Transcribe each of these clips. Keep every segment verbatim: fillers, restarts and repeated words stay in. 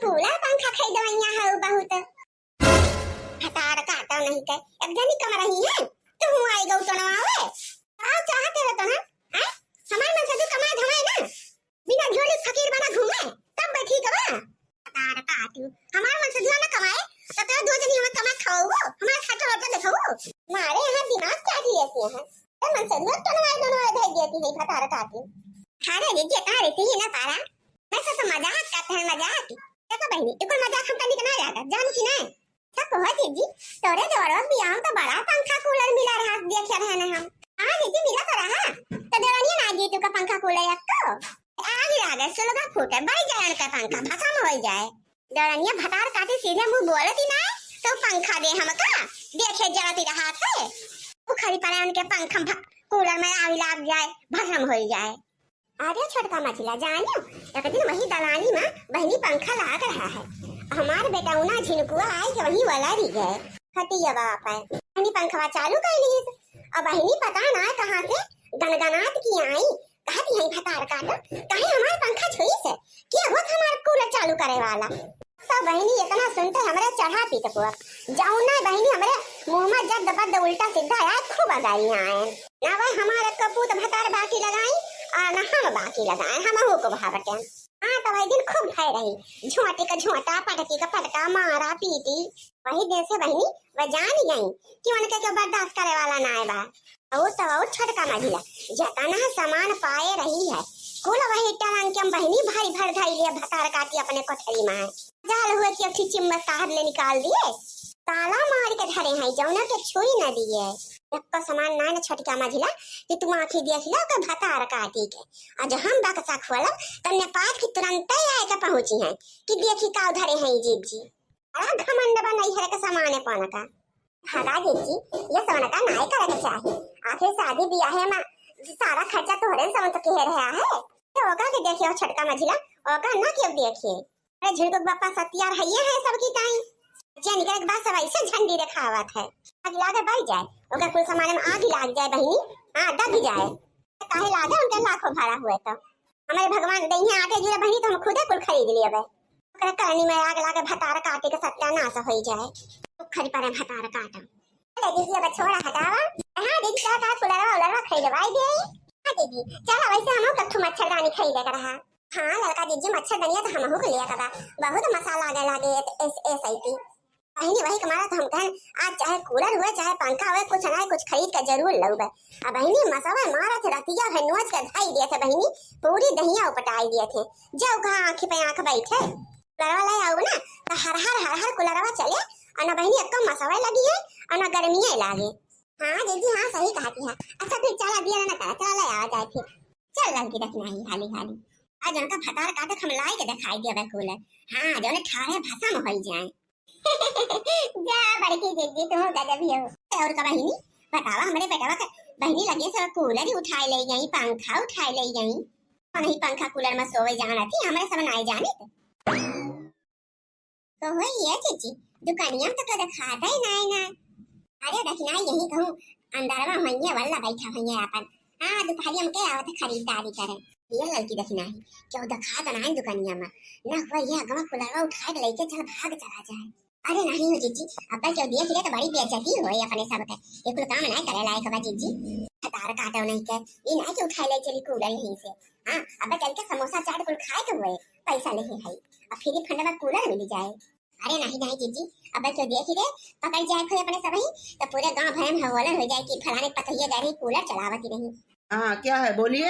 कूलर पंखा खरीदवैया है बहुत। भतार काटो नहीं के, एक जनी कम रही है, तू हूँ आई गौ टोनवावे। का चाहते हो तो ना, हैं? हमार मनसधू कमाए धमाए ना, बिना झोली फकीर बना घूमे, तब बैठी कबा। भतार काटू, हमार मनसधू ना कमाए, तो तोरा दो जनी हमें कमा खाओ, हमारे खर्चा वर्चा दिखाओ। मारे यहाँ दिमाग चाटी लेती हैं, तो मनसधू टोनवाए टोनवाए भेज देती है भतार काटू। अरे दीदी, इतना रहती ही ना पारा, मैं सब तो मजाक करते हैं, मजाक। देखो बहनी, इकुल मजाक हम तनिक ना जाता, जान की ना। सब कहो जीजी, तोरे देवरवा के बियाह में तो बड़ा पंखा कूलर मिला रहा, देखे रहे ना हम। हाँ जीजी, मिला तो रहा। तो देवरनिया ना दी तू का पंखा कूलर एक को? आग लागे, सुलगा फूटे, बड़ी जलन का पंखा भसम हो जाए। देवरनिया भतार काटी सीधे मुंह बोलती ना, तो पंखा दे हमका, देखे जलती रहा थे। उखड़ी पड़े उनके पंखा भ-, कूलर में आग लाग जाए, भसम हो जाए। अरे छोटका मझिला, जानियो, एक दिन वही दलानी में बहिनी पंखा लाग रहा है, हमार बेटौना झिनकुआ आई के वही वाला रह गए। हटिया बाप है, बहिनी पंखवा चालू कर ली, अब बहिनी पता ना कहाँ से गनगनात की आई, कहती है भतार काटो, कहीं हमार पंखा छुई से, के होत हमार कूलर चालू करे वाला। सब बहिनी इतना सुनते हमरे चढ़ा पीत पुआ। जाऊ ना बहिनी हमरे मुंह में जद बद उल्टा सीधा आए, खूब अगाई आए। ना वह हमारे कपूत भतार बाकी लगाई, आ ना हम बाकी लगाए, हम हूँ को भावटे। हाँ, तो वही दिन खूब भय रही, झोंटी का झोंटा, पटकी का पटका, मारा पीटी। वही दिन से बहिनी वह जान गई कि उनके क्यों बर्दाश्त करे वाला ना आए बा। और तो और छोटका मझिला, जतना सामान पाए रही है, कुल वही टरंक में बहिनी भरी भर धई लिए भतार काटी अपने कोठरी में है। जाल हुए कि अठी चिम्मस ताहर ले निकाल दिए, ताला मार के धरे हैं, जौना के छुई न दिए। एको सामान ना न छोटका मझिला कि तू आँखी देख लो के भतार काटी के। आज हम बक्सा खोलब, तन्ने पात की तुरंते आए के पहुँची हैं कि देखी का धरे हैं जीजी। बड़ा घमंड बा नैहर के सामाने पाना का। भगा जीजी, ये सोना का नाय करे के चाही। आखिर शादी बियाहे में सारा खर्चा तोहरे समझ के रहा है। तो ओका के देखियो छोटका मझिला, ओका ना क्यों देखिए। अरे झिड़कुक बापा सत्यार है, ये है सबकी ताई। जे निकल के बाद सब ऐसे झंडी दिखावत है। आग लागे बढ़ जाए, ओकर कुल सामान में आग लाग जाए बहिनी, हाँ दग जाए। काहे लागे उनके लाखों भाड़ा हुए तो। हमारे भगवान दइहे आटे जुरे बहिनी तो हम खुदे कुल खरीद लेबे। ओकरे करनी में आग लागे, भतार काटे के सत्यानाश होई जाए। खरी पड़े भतार काटम। अरे दीदी, अब छोड़ा, हटावा। हाँ दीदी, चला तार कुलरवा उलरवा खरीदवाई दे। हाँ दीदी, चला वैसे हम कत्थू मच्छरदानी खरीदे के रहा। हाँ ललका दीदी, मच्छरदनिया तो हमहू के लिया कबा, बहुत मसा लागे लागे एस एस आई टी। बहिनी वही कमारा तो हम कहन, आज चाहे कूलर हुए चाहे पंखा हुए, कुछ ना कुछ खरीद के जरूर लउबे। अब बहिनी मसवा मारत रतिया है, नोच के धाई दिए थे बहिनी, पूरी दहिया उपटाई दिए थे। जाओ कहाँ आँखी पे आँख बैठे। कुलरवा ले आऊ ना, तो हर हर हर हर कुलरवा चले, और ना बहिनी एक्को मसवे लगी है, और ना गर्मिये लागे। हाँ जीजी, हाँ सही कहती है। अच्छा फिर चला दिया ना करा, चला ले आवा जाए फिर। चल ललकी दखिनाही हाली हाली। आज उनका भतार काटे हम लाई के दिखाई दिया कूलर। हाँ, जौने ठाढ़े भसम होई जाए। जा बड़की जीजी, तू गजब ही हो। और का बहिनी, बतावा हमरे बेटवा के बहिनी लगे सब कूलर ही उठाए ले गई, पंखा उठाए ले गई। नहीं पंखा कूलर में सोवे जाना थी, हमरे सब नाई जानित। कहो ये जीजी, दुकानिया में तो कदे खाता ही नाई ना। अरे दखिनाही यही कहूँ, अंदरवा होइए वल्ला बैठा होइए आपन। हाँ, दुपहरिया में के आवत है खरीदारी करे। ये ललकी दखिनाही, क्यों दिखा तो नाई दुकानिया में। ना हुआ ये अगवा कुलरवा उठा के लेके चल भाग चला जाए। अरे नहीं हो जीजी, अब तक क्यों दिए फिरे तो बड़ी बेइज्जती होए अपने सब के। ये कुल काम नाई करे लायक बा जीजी। भतार काटो नहीं के, ये नाई के उठाए ले चली कूलर यहीं से। हाँ, अब चल के समोसा चाट कुल खाए के हुए, पैसा नहीं है। अब फ्री फंड में कूलर मिल जाए। अरे नहीं, नहीं जीजी, अब क्यों देखी रे, पकड़ जाए कोई अपने सबही, तो पूरे गांव भर में हवालन हो जाए कि फलाने पतोहिया जा रही, कूलर चलावती रही। हाँ, क्या है, बोलिए।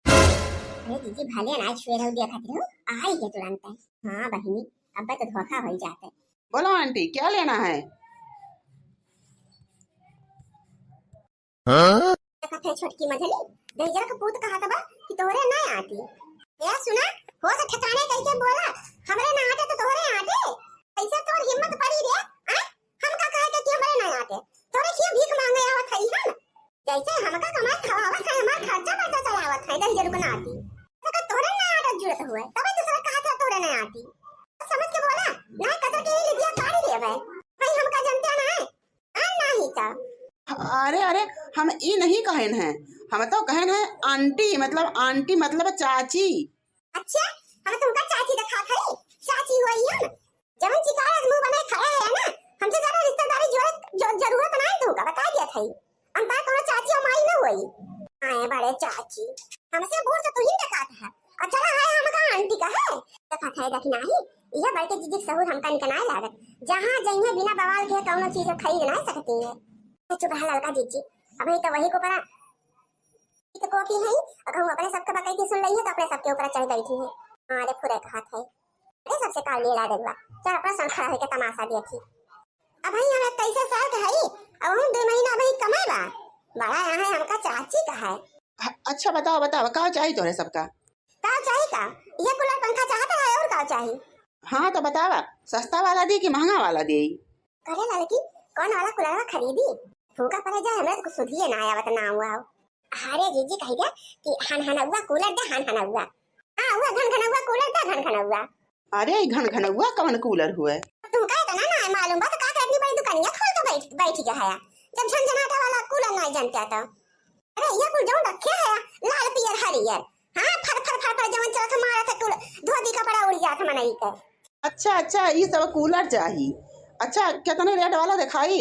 अरे जीजी, भले अनाज छुए रहो, दिया खातिर हो, आई है तुरंत। हाँ बहिनी, अब तो धोखा हो ही जाते। बोलो आंटी, क्या लेना है? हाँ? देखत है छोटकी मझली, दहिजर के पूत कहत बा कि तोहरे ना आटी। ए सुना, होश ठिकाने कइके बोला, हमरे ना आटे तो तोहरे आटे। कैसे तोर हिम्मत पड़ी रे? आ? हमका कहे के कि हमरे ना आटे? तोरे किया भीख मांगे आवत हई हम? जैसे हमका कमाए खवावत है, हमार खर्चा बर्चा चलावत है, दहिजर के नाती। तो का तोहरे ना आटे जुड़त हुए, तबे दूसरा कहत है तोहरे ना आटी। समझ के बोला, ना कतर के ही लिदिया काढ़ी लेवे। भाई हमका जनते ना है। आ, नाही त। अरे, अरे, हम ई नहीं कहन हैं, हम तो कहन हैं आंटी, मतलब आंटी मतलब चाची। अच्छा, अब तुमका चाची देखात है, चाची हुई हम। जवन चिकार आज मुंह बनाए खड़ा है ना, हमसे ज्यादा रिश्तेदारी जोड़े जो जरूरत ना है तुमका, बता दिया था। हम तार कोनो चाची और माई ना हुई। आए बड़े चाची, हमसे बूढ़ तो तू ही देखात है। अच्छा ना है हमका आंटी का है। देखात है देखी नाही, यह बड़के जीजी के सहूर हमका निकनाए लागत। जहाँ जइहे बिना बवाल के कौनो चीज खरीद ना सकती है। चुप रहा ललका जीजी, अभी तो वही को पड़ा। ई तो कोकी है, अगर हम अपने सबके बकैती सुन लइहे तो अपने सबके ऊपर चढ़ बैठी है। हमारे फुरे का हाथ है। अरे सबसे काल लीला देखबा, चल अपना संग खड़ा होके तमाशा देखी। अब भाई हम इक्कीस साल के हई, अब हम दो महीना भाई कमाए बा। बड़ा यहाँ है हमका चाची का है। ह-, अच्छा बताओ, बताओ, का चाही तोहरे सबका? का चाही का? ये कूलर पंखा चाहत है और का चाही? हाँ तो बतावा, सस्ता वाला दी कि महंगा वाला दी? करे ललकी, कौन वाला कूलरवा खरीदी? फूका पड़े जाए, हमरा तो कुछ सुधिए ना आवत ना हुआ। अरे जीजी कह दे कि हनहनौआ कूलर दे, हनहनौआ। हाँ, हुआ घनघनौआ कूलर दे, घनघनौआ। अरे, ई घनघनौआ कवन कूलर हुए? तुमका इतना ना मालूम बा, तो का करे इतनी बड़ी दुकानिया खोल के बैठ, बैठ गया है? जब झनझनाटा वाला कूलर ना जानते तो। अरे, ये कुल जौन रखे है, लाल, पियर, हरियर। हाँ, फर, फर, फर, फर, जवन चलत है, मारत है, कुल धोती कपड़ा उड़ जात है मनई के। अच्छा, अच्छा, ई सब कूलर चाही। अच्छा, कितने रेट वाला दिखाई?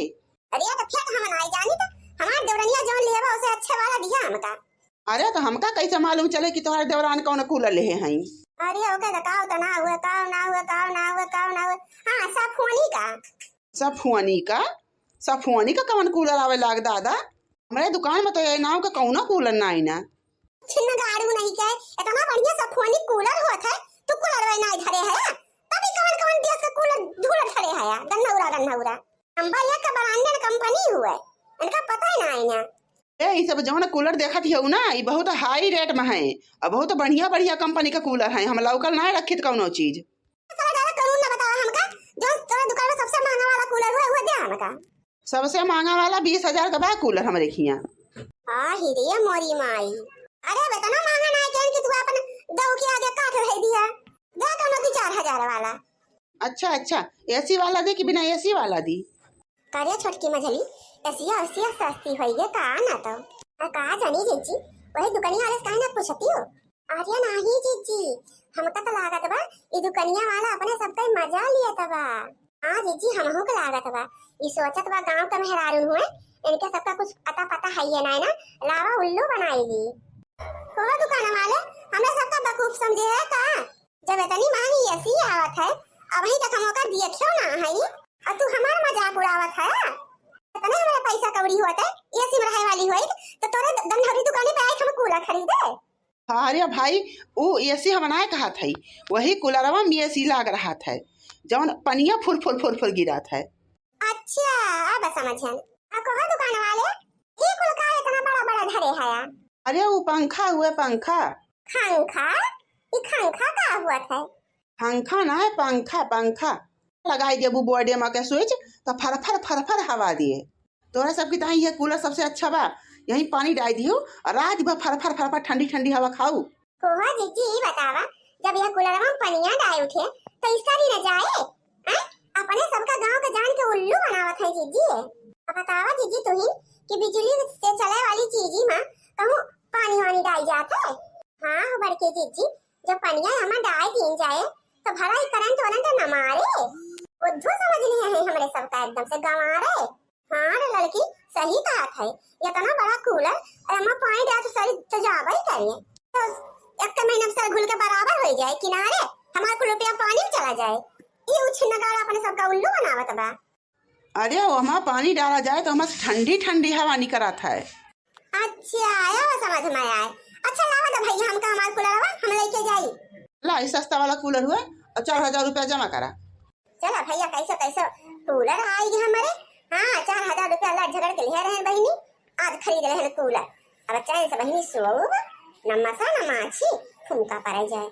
अरे, तो फिर हम नाई जानी तो हमार देवरनिया जौन लेबा, उसे अच्छे वाला दिया हमका। अरे, तो हमका कैसे मालूम चले कि तोहरे देवरान कौन कूलर लेहे हैं? अरे, ओके, तो काव तो ना हुए, काव ना हुए, काव ना हुए, काव ना हुए। हाँ, सफोनी का। सफोनी का? सफोनी का कवन कूलर आवे लाग दादा? हमरे दुकान में तो ये नाम का कौनो कूलर ना आई ना। छिन्न गाड़ू नहीं के, इतना बढ़िया सफोनी कूलर होत है, तू कूलर में नहीं धरे है, तभी कवन कवन देश का कूलर धूलर धरे है, गन्नौरा, गन्नौरा। नंबर एक का ब्रांडेड कंपनी हुए, इनका पता ही ना आई ना। ए, ई सब जौन कूलर देखत हियौ ना, ई बहुत हाई रेट में है और बहुत बढ़िया बढ़िया कंपनी का कूलर है। हम लौकल ना रखित कौनो चीज। साला ज्यादा कानून ना बतावा हमका, जो तोरा दुकान में सबसे महंगा वाला कूलर हुआ, वो दे हमका। सबसे महंगा वाला बीस हजार का बा कूलर हमरे खिया। आ ही रे मोरी माई, अरे अब इतना महंगा ना है कि तू अपन दऊ के आगे काठ रह दिया, दे कौनो दू चार हजार वाला। अच्छा, अच्छा, एसी वाला दी कि बिना एसी वाला दी? करे छोटकी मझली, एसिया ओसिया सस्ती होई गे का ना तो। आ का जानी जीजी, वही दुकानिया वाले से काहे ना पूछती हो? अरे नाही जीजी, हमका तो लागत बा, ई दुकानिया वाला अपने सबका मजा लियत बा। हाँ जीजी, हमहू के लागत बा, ई सोचत बा गाँव के मेहरारू हुए, इनके सबका कुछ अता पता है ये ना, ना, लावा उल्लू बनाई ली। कहो दुकान वाले, हमरा सबका बेवकूफ समझे है का? जब इतनी महंगी एसी आवत है, अबहीं तक हम ओकर देखियो ना हई, और तू हमार मजाक उड़ावत है। इतने हमारे पैसा कौड़ी होते, एसी में रहे वाली होई, तो तोरे द-, गंधौरी दुकाने पे आए हम कूलर खरीदे। अरे भाई, ऊ एसी हम नाय कहत हई, वही कूलरवा में एसी लाग रहत है, जौन पनिया फुर फुर फुर फुर गिरत है। अच्छा, अब समझन। आ कहो दुकान वाले, ई कुल का इतना बड़ा बड़ा धरे हया? अरे, ऊ पंखा हुए, पंखा। खंखा? ई खंखा का हुआ था? खंखा ना है, पंखा, पंखा। लगाई देबू बोर्डे में के स्विच, तो फर फर फर फर हवा दिए। तोरा सबकी ताई ये कूलर सबसे अच्छा बा। यहीं पानी डाल दियो और रात भर फर फर फर फर ठंडी ठंडी हवा खाऊ। कोहो जीजी, ई बतावा, जब यह कूलरवा में पनिया डाल उठे, तो ई सरी न जाए? हैं? अपने सबका गांव के जान के उल्लू बनावत है जीजी। अब बतावा जीजी तुही कि बिजली से चले वाली चीजी में कहूँ पानी वानी डाल जात है? हाँ हो बड़के जीजी, जब पनिया हमा डाल दीन जाए, तो भला ही करंट वरंट न मारे। बुद्धू समझ लिए हैं हमरे सबका एकदम से गंवारे। हाँ रे लड़की, सही कहत है, इतना बड़ा कूलर, एमा पानी डाल तो सरी तो जाबे ही करिए। तो एक महीना में सर घुल के बराबर हो जाए किनारे, हमारे को रुपया पानी में चला जाए। ये उछिन्नगार अपने सबका उल्लू बनावत बा। अरे, ओमा पानी डाला जाए तो ओमा से ठंडी ठंडी हवा निकलत है। अच्छा, आया वो समझ में आए। अच्छा, लावा तो भैया हमका हमार कूलरवा, हम लेके जाई। ला, ई सस्ता वाला कूलर हुआ और चार हजार रुपया जमा करा। चला भैया, कैसे कैसे कूलर आई गए हमारे। हाँ, चार हजार रुपया लड़ झगड़ के लिहे रहे बहिनी, आज खरीद रहे कूलर। अब चैन से बहिनी सोऊब, न मसा न माछी, फुमका पड़े जाए।